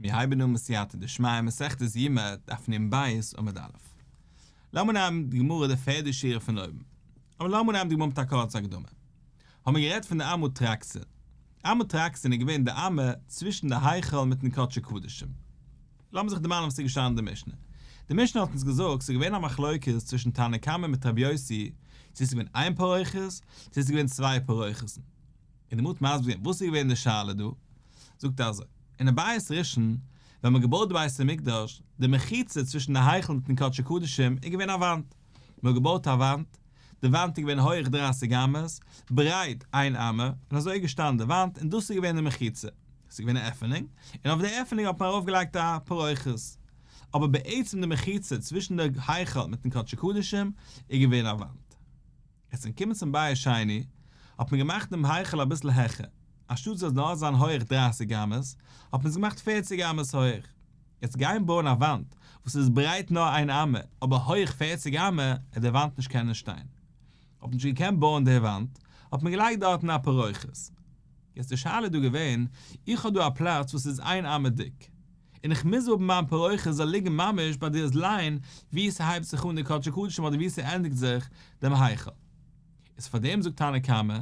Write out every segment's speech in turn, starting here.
מיר הייבן אן בסייעתא דשמיא מסכת יומא דף נ"ב עמוד א'. לאמיר נעמען די גמרא די פערדע שורה פון אויבן. אבער לאמיר נעמען די גמרא מיט א קורצע הקדמה. האבן מיר גערעדט פון די אמה טרקסין. אמה טרקסין איז געווען די אמה צווישן די היכל מיטן קדשי קדשים. לאמיר זיך דערמאנען וואס איז געשטאנען אין די משנה. די משנה האט אונז געזאגט ס'איז געווען א מחלוקת צווישן תנא קמא מיט רבי יוסי צו ס'איז געווען איין פרוכת צו ס'איז געווען צוויי פרוכת'ן. און די גמרא האט מסביר געווען וואס איז געווען די שאלה דא, זאגט ער אזוי, אין די בית ראשון ווען מ'האט געבויט די בית המקדש, די מחיצה צווישן די היכל מיטן קדשי קדשים איז געווען א וואנט, מ'האט געבויט א וואנט, די וואנט איז געווען הויעך דרייסיג אמות, ברייט איין אמה, און אזוי איז געשטאנען די וואנט, און דאס איז געווען די מחיצה, עס איז געווען א עפענונג, און אויף די עפענונג האט מען ארויף געלייגט א פרוכת, אבער בעצם די מחיצה צווישן די היכל מיטן קדשי קדשים איז געווען א וואנט. יעצט ווען קומען צום בית שני, האט מען געמאכט דעם היכל אביסל העכער, אנשטאט ס'זאל נאר זיין הויעך דרייסיג אמות, האט מען עס געמאכט פערציג אמות הויעך. יעצט גיין בויען א וואנט וואס איז ברייט נאר איין אמה, אבער הויעך פערציג אמה, עט די וואנט נישט קענען שטיין. האט מען נישט געקענט בויען די וואנט, האט מען געלייגט דארטן א פרוכת. יעצט די שאלה איז דא געווען, איך האב דא א פלאץ וואס איז איין אמה דיק, און איך מוז האבן מיין פרוכת זאל ליגן ממש ביי די ליין וואו ס'הייבט זיך אן די קדשי קדשים אדער וואו ס'ענדיגט זיך דעם היכל. איז פאר דעם זאגט תנא קמא,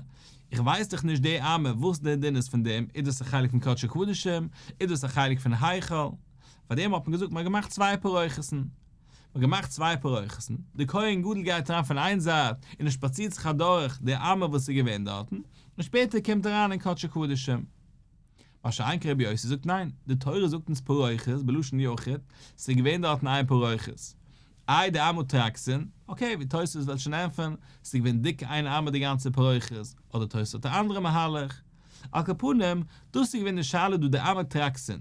איך ווייס דאך נישט די אמה וואס די דין איז פון דעם, איז דאס א חלק פון קדשי קדשים, איז דאס א חלק פון היכל, פאר דעם האט מען געזאגט מ'האט געמאכט צוויי פרוכת'ן. מ'האט געמאכט צוויי פרוכת'ן, די כהן גדול גייט אריין פון איין זייט און ער שפאצירט זיך אדורך די אמה וואס איז געווען דארטן, און שפעטער קומט ער אריין אין קדשי קדשים. מה שאין כן רבי יוסי זאגט ניין, די תורה זאגט אונז פרוכת בלשון יחיד, ס'איז געווען דארטן איין פרוכת. איי די אמה טרקסין, okay ווי תוספות וועט שוין ענטפערן, ס'איז געווען דיק איין אמה די גאנצע פרוכת, אדער תוספות האט א אנדערע מהלך. על כל פנים, דאס איז געווען די שאלה דא די אמה טרקסין,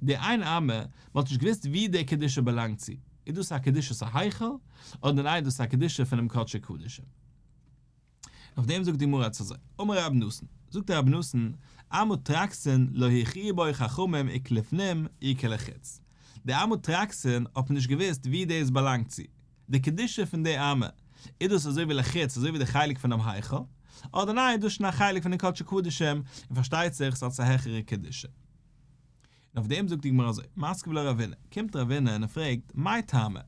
די איין אמה, מען האט נישט געוואוסט ווי די קדושה באלאנגט צו, איז דאס א קדושת ההיכל, אדער ניין דאס איז א קדושה פונעם קדשי קדשים. אויף דעם זאגט די גמרא יעצט אזוי, אמר רב נתן, זאגט רב נתן, אמה טרקסין לא הכריעו בו חכמים איכא לפנים איכא לחוץ, די אמה טרקסין האט מען נישט געוואוסט ווי דאס באלאנגט צו, די קדושה פון די אמה, איז דאס אזוי ווי לחוץ אזוי ווי די חלק פונעם היכל, אדער ניין איז דאס שוין א חלק פון די קדשי קדשים, און פארשטייט זיך ס'האט א העכערע קדושה. און אויף דעם זאגט די גמרא אזוי, מתקיף לה רבינא, קומט רבינא און ער פרעגט, מאי טעמא?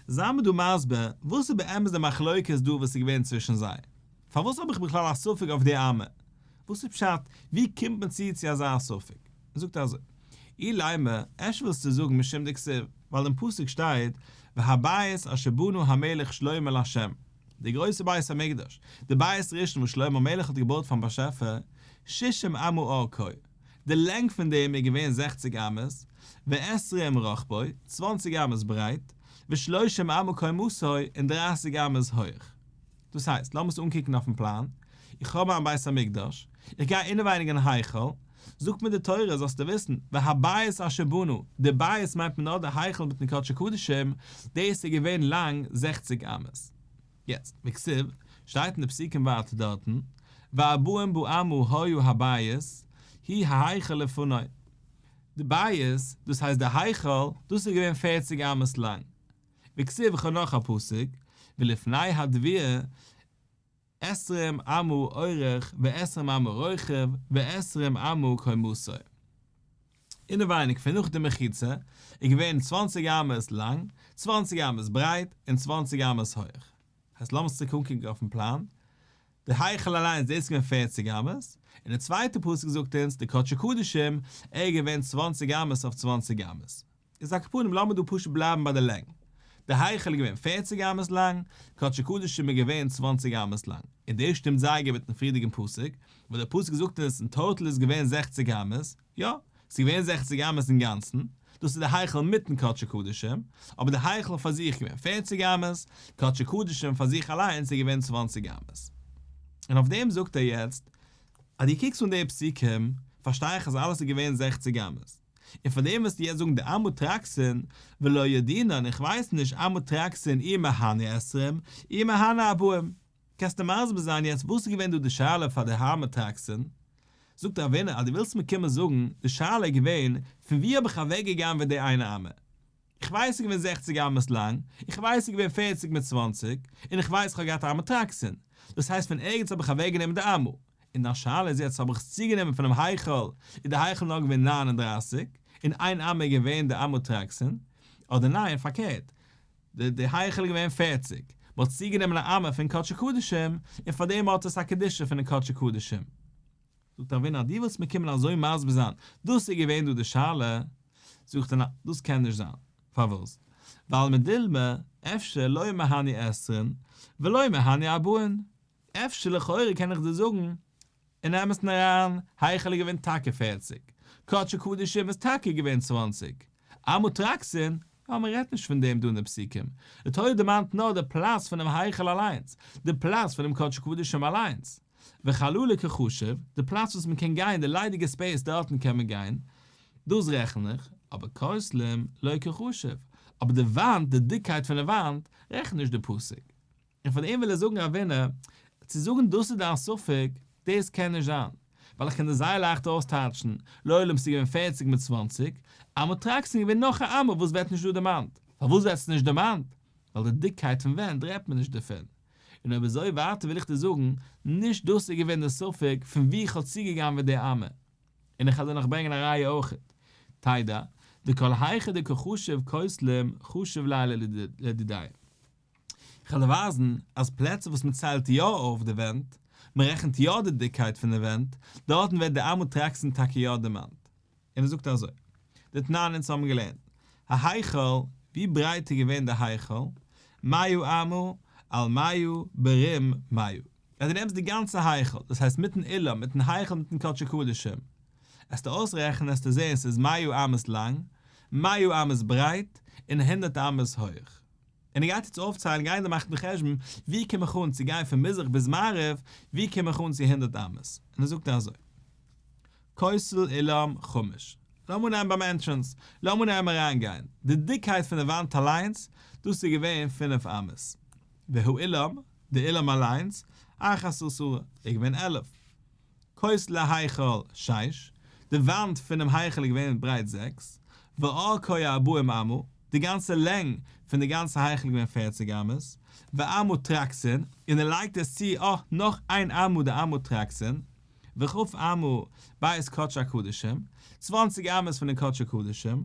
זיי מיר דא מסביר, וואס איז באמת די מחלוקת דא וואס איז געווען צווישן זיי? פארוואס האב איך בכלל א ספק אויף די אמה? וואס איז פשט? ווי קומט מען צו צו אזא ספק? ער זאגט אזוי, אילימא, אפשר ווילסטו זאגן משום דכתיב, ווייל אין פסוק שטייט, והבית אשר בנה המלך שלמה לה', די גרויסע בית המקדש, די בית ראשון וואס שלמה המלך האט געבויט פארן באשעפער, שישים אמה ארכו, די לענג פון דעם איז געווען זעכציג אמות, ועשרים רחבו, צוואנציג אמות ברייט, ושלושים אמה קומתו, און דרייסיג אמות הויך. דאס הייסט, לאמיר עס אנקוקן אויפן פלאן, איך האב מיין בית המקדש, איך גיי אינעווייניג אין היכל, זאגט מיר די תורה זאלסטו וויסן, והבית אשר בנה, די בית מיינט מען נאר די היכל מיטן קדשי קדשים, דאס איז געווען לאנג זעכציג אמות. יעצט, וכתיב, שטייט אין די פסוקים ווייטער דארטן, וארבעים באמה היה הבית, הוא ההיכל לפני. די בית, דאס הייסט די היכל, דאס איז געווען פערציג אמות לאנג. וכתיב איך האב נאך א פסוק, ולפני הדביר עשרים אמה אורך ועשרים אמה רוחב ועשרים אמה קומתו. אינעווייניג פון נאך די מחיצה איז געווען צוואנציג אמות לאנג, צוואנציג אמות ברייט, און צוואנציג אמות הויך. הייסט לאמיר עס צוריק אנקוקן אויפן פלאן, די היכל אליינס דאס איז געווען פערציג אמות, און די צווייטע פסוק זאגט אונז די קדשי קדשים ער איז געווען צוואנציג אמות אויף צוואנציג אמות. איז על כל פנים לאמיר דא פשוט בלייבן ביי די לענג. די היכל איז געווען פערציג אמות לאנג, קדשי קדשים איז געווען צוואנציג אמות לאנג. און דאס שטימט זייער גוט מיטן פריערדיגן פסוק, ווייל דער פסוק זאגט אונז אין total איז געווען זעכציג אמות, יא, ס'איז געווען זעכציג אמות אינגאנצן, דאס איז די היכל מיטן קדשי קדשים, אבער די היכל פאר זיך איז געווען פערציג אמות, קדשי קדשים פאר זיך אליינס איז געווען צוואנציג אמות. און אויף דעם זאגט ער יעצט, אז דו קוקסט אן די פסוקים, פארשטיי איך אז אלעס איז געווען זעכציג אמות. און פאר דעם וועסטו יעצט זאגן די אמה טרקסין ולא ידעינן איך ווייס נישט אמה טרקסין אי מהני עשרים אי מהני ארבעים. קענסטו מסביר זיין יעצט וואס איז געווען דא די שאלה פאר די אמה טרקסין? זאגט רבינא אז דו ווילסט מיר קומען זאגן די שאלה איז געווען פון ווי האב איך אוועק געגנבעט די איינע אמה? איך ווייס ס'איז געווען זעכציג אמות לאנג, איך ווייס ס'איז געווען פערציג מיט צוואנציג, און איך ווייס איך האב געהאט אמה טרקסין. דאס הייסט פון ערגעץ האב איך אוועקגענומען די אמה. און דיין שאלה איז יעצט האב איך עס צוגענומען פונעם היכל, איז די היכל נאר געווען 39, און איין אמה איז געווען די אמה טרקסין, אדער ניין פארקערט, די היכל איז געווען פערציג, מען האט צוגענומען א אמה פון קדשי קדשים, און פאר דעם האט עס א קדושה פון די קדשי קדשים. זאגט רבינא אז דו ווילסט מיר קומען אזוי מסביר זיין, דאס איז געווען דא די שאלה, זאגט ער ניין, דאס קען נישט זיין, פארוואס? ווייל מדילמא אפשר לא מהני עשרין ולא מהני ארבעין, אפשר לכאורה קען איך דיר זאגן אין אמת'ן אריין, היכל איז געווען טאקע פערציג, קדשי קדשים איז טאקע געווען צוואנציג, אמה טרקסין, יא מען רעדט נישט פון דעם דא אין די פסוקים, די תורה דערמאנט נאר די פלאץ פונעם היכל אליינס, די פלאץ פונעם קדשי קדשים אליינס, וחללא קא חשיב, די פלאץ וואס מען קען גיין, די ליידיגע space דארטן קען מען גיין, דאס רעכן איך, אבער כותלים לא קא חשיב, אבער די וואנט, די דיקקייט פון די וואנט, רעכנט נישט די פסוק. און פאר דעם וויל ער זאגן רבינא, צו זאגן דאס איז דיין ספק, דאס קען נישט זיין, ווייל איך קען דאס זייער לייכט אויסטייטשן, לעולם ס'איז געווען פערציג מיט צוואנציג, אמה טרקסין איז געווען נאך א אמה וואס ווערט נישט דא דערמאנט, פארוואס ווערט עס נישט דערמאנט? ווייל די דיקקייט פון ווענט רעדט מען נישט דערפון. און אויב אזוי ווייטער וויל איך דיר זאגן, נישט דאס איז געווען די ספק פון וואו איך האב צוגעגנב'עט די אמה. און איך וועל דיר נאך ברענגען א ראיה אויכעט. תדע, דכל היכא דקא חשיב כותלים חשיב ליה לדידיה. איך וועל דיר ווייזן אז פלעצער וואס מען ציילט יא אויף די ווענט, מען רעכנט יא די דיקקייט פון די ווענט, דארטן ווערט די אמה טרקסין טאקע יא דערמאנט. און ער זאגט אזוי, דתנן אונז האבן געלערנט, ההיכל, ווי ברייט איז געווען די היכל, מאה אמה על מאה ברום מאה. אז דו נעמסט די גאנצע היכל, דאס הייסט מיטן אולם, מיטן היכל מיטן קדשי קדשים, עסטו אויסרעכענען עסטו זען ס'איז מאה אמות לאנג, מאה אמות ברייט, און הונדערט אמות הויך. און ער גייט יעצט אויפציילן גייען די מאכן די חשבון ווי קום איך אן צו גיין פון מזרח ביז מערב ווי קום איך אן צו הונדערט אמות און ער זאגט אזוי כותל אולם חמש לאמיר נעמען ביים entrance לאמיר נעמען אריין גיין די דיקקייט פון די וואנט אליינס דאס איז געווען פינף אמות והאולם די אולם אליינס אחת עשרה איז געווען 11. כותל ההיכל שש, די וואנט פונעם היכל איז געווען ברייט זעקס, ואורכו ארבעים אמה, די גאנצע לענג פון די גאנצע היכל איז געווען פערציג אמות, ואמה טרקסין, און ער לייגט עס צו אה נאך איין אמה די אמה טרקסין, וכ' אמה בית קדשי הקדשים, צוואנציג אמות פון די קדשי קדשים,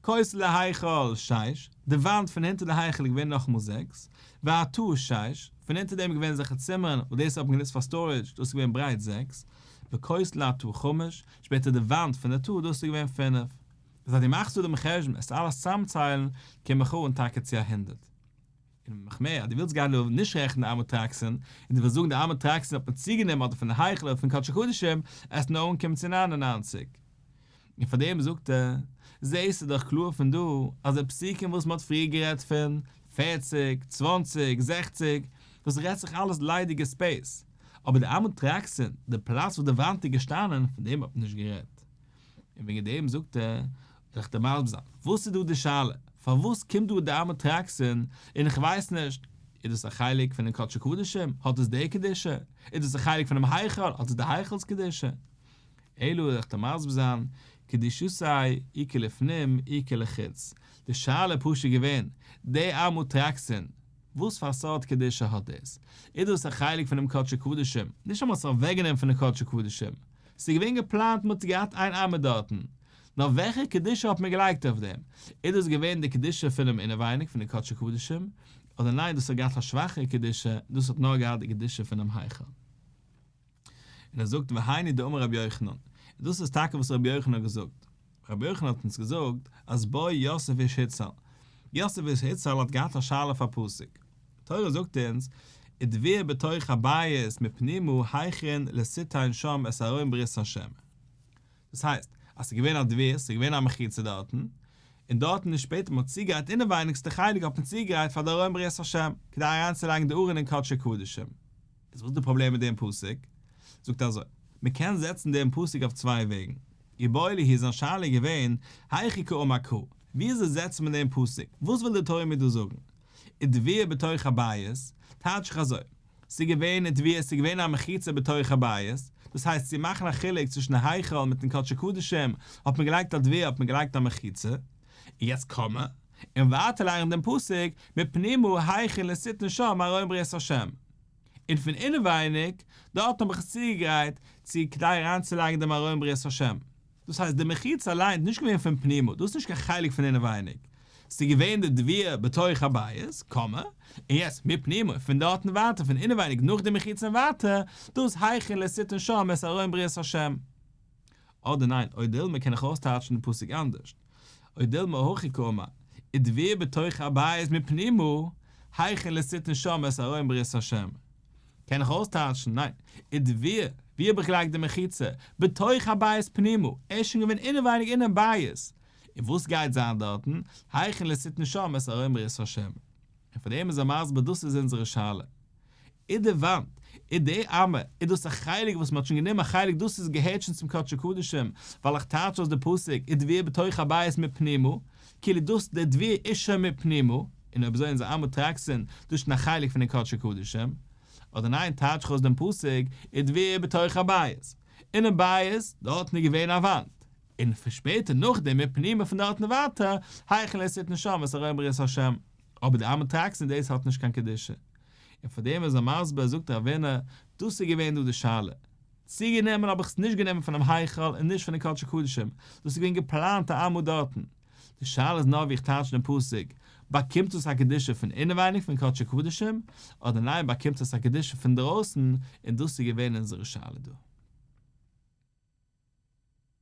כותל ההיכל שש, די וואנט פון הונטער די היכל איז געווען נאכאמאל זעקס, והתא שש, פון אונטער דעם איז געווען אזעלכע צימערן וואס דאס האט מען גענוצט פאר storage, דאס איז געווען ברייט זעקס, וכותל התא חמש, שפעטער די וואנט פון די תא, דאס איז געווען פינף. איז אז דו מאכסט דא דעם חשבון עס אלעס צוזאמציילן, קום איך אן טאקע צו א הונדערט. און נאך מער, אז דו ווילסט גיין דא נישט רעכענען די אמה טרקסין, און דו ווילסט זאגן די אמה טרקסין האט מען צוגענומען אדער פון די היכל אדער פון קדשי קדשים, עסט נאר אנקומען צו 99. און פאר דעם זאגט ער, זעהסטו דאך קלאר פון דא אז די פסוקים וואס מען האט פריער גערעדט פון, פערציג, צוואנציג, זעכציג, דאס רעדט זיך אלעס ליידיגע space, אבער די אמה טרקסין, די פלאץ וואס די וואנט איז געשטאנען, פון דעם האט מען נישט גערעדט. און וועגן דעם זאגט ער, וועל איך דיר מסביר זיין, וואס איז דא די שאלה, פארוואס קומט דא די אמה טרקסין, און איך ווייס נישט, איז דאס א חלק פונעם קדשי קדשים, האט עס די קדושה, איז דאס א חלק פונעם היכל, האט עס די היכל'ס קדושה? אלא וועל איך דיר מסביר זיין, קדושתיה איכא לפנים איכא לחוץ, די שאלה איז פשוט געווען, די אמה טרקסין, וואס פאר סארט קדושה האט דאס? איז דאס א חלק פונעם קדשי קדשים? נישט אז מ'האט עס אוועקגענומען פון די קדשי קדשים, ס'איז געווען געפלאנט מ'האט געהאט איין אמה דארטן, נאר וועלכע קדושה האט מען געלייגט אויף דעם? איז דאס געווען די קדושה פונעם אינעווייניג פון די קדשי קדשים, אדער ניין דאס האט געהאט א שוואכערע קדושה, דאס האט נאר געהאט די קדושה פונעם היכל? און ער זאגט והיינו דאמר רבי יוחנן, און דאס איז טאקע וואס רבי יוחנן האט געזאגט, רבי יוחנן האט אונז געזאגט אז בעי יוסף איש הוצל, יוסף איש הוצל האט געהאט א שאלה אויף א פסוק, תורה זאגט אונז ודביר בתוך הבית מפנימה היכן לתתן שם את ארון ברית השם, דאס הייסט אז ס'איז געווען א דביר, ס'איז געווען א מחיצה דארטן, און דארטן איז שפעטער מ'האט צוגעגרייט אינעווייניגסטע חלק האט מען צוגעגרייט פאר די ארון ברית השם, כדי אריינצולייגן די ארון אין קדשי קדשים. איז וואס איז די פראבלעם מיט דעם פסוק? זאגט ער אזוי, מען קען זעצן דעם פסוק אויף צוויי וועגן. איבעיא להו איז זיין שאלה געווען, היכי קאמר קרא, ווי אזוי זעצט מען דעם פסוק, וואס וויל די תורה מיר דא זאגן? ודביר בתוך הבית, טייטש איך אזוי, ס'איז געווען ודביר, ס'איז געווען א מחיצה בתוך הבית, דאס הייסט צו מאכן א חילוק צווישן היכל מיטן קדשי קדשים, האט מען געלייגט א דביר האט מען געלייגט א מחיצה, און יעצט קאן מען און ווייטער לייענען דעם פסוק, מפנימה היכן לתתן שם ארון ברית השם. און פון אינעווייניג, דארט האב איך עס צוגעגרייט צו כדי אריינצולייגן דעם ארון ברית השם. דאס הייסט די מחיצה אליין איז נישט געווען פון פנימה, דאס איז נישט קיין חלק פון אינעווייניג, ס'איז געווען די דביר בתוך הבית, קאמע, און יעצט מפנימה, פון דארטן ווייטער, פון אינעווייניג נאך די מחיצה און ווייטער, דאס היכן לא תתן שם את ארון ברית השם. אדער ניין, או דילמא קען איך אויסטייטשן די פסוק אנדערשט. או דילמא הכי קאמר, ודביר בתוך הבית מפנימה, היכן לא תתן שם את ארון ברית השם. קען איך אויסטייטשן, ניין, ודביר, ווי האב איך געלייגט די מחיצה? בתוך הבית פנימה, ער איז שוין געווען אינעווייניג אינעם בית. און וואס גייט זיין דארטן? היכן לא תתן שם את ארון ברית השם. און פאר דעם איז ער מסביר דאס איז אונזערע שאלה. איז די וואנט, איז די אמה, איז דאס א חלק וואס מען האט שוין גענומען א חלק דאס איז געהערט שוין צום קדשי קדשים, ווייל איך טייטש אויס די פסוק ודביר בתוך הבית מפנימה, כאילו דאס די דביר איז שוין מפנימה, און אויב אזוי אונזער אמה טרקסין, דאס איז שוין א חלק פון די קדשי קדשים. אדער ניין טייטש איך אויס דעם פסוק ודביר בתוך הבית, אינעם בית, דארטן איז געווען א וואנט, און פון שפעטער נאכדעם מפנימה פון דארטן ווייטער, היכן לא תתן שם את ארון ברית השם. אבער די אמה טרקסין דאס האט נישט קיין קדושה. און פאר דעם איז ער מסביר זאגט רבינא, דאס איז געווען דא די שאלה. צוגענומען האב איך עס נישט גענומען פונעם היכל און נישט פון די קדשי קדשים, דאס איז געווען געפלאנט א אמה דארטן. די שאלה איז נאר ווי איך טייטש דעם פסוק, באקומט עס א קדושה פון אינעווייניג פון קדשי קדשים, אדער ניין באקומט עס א קדושה פון דרויסן, און דאס איז געווען אונזערע שאלה דא.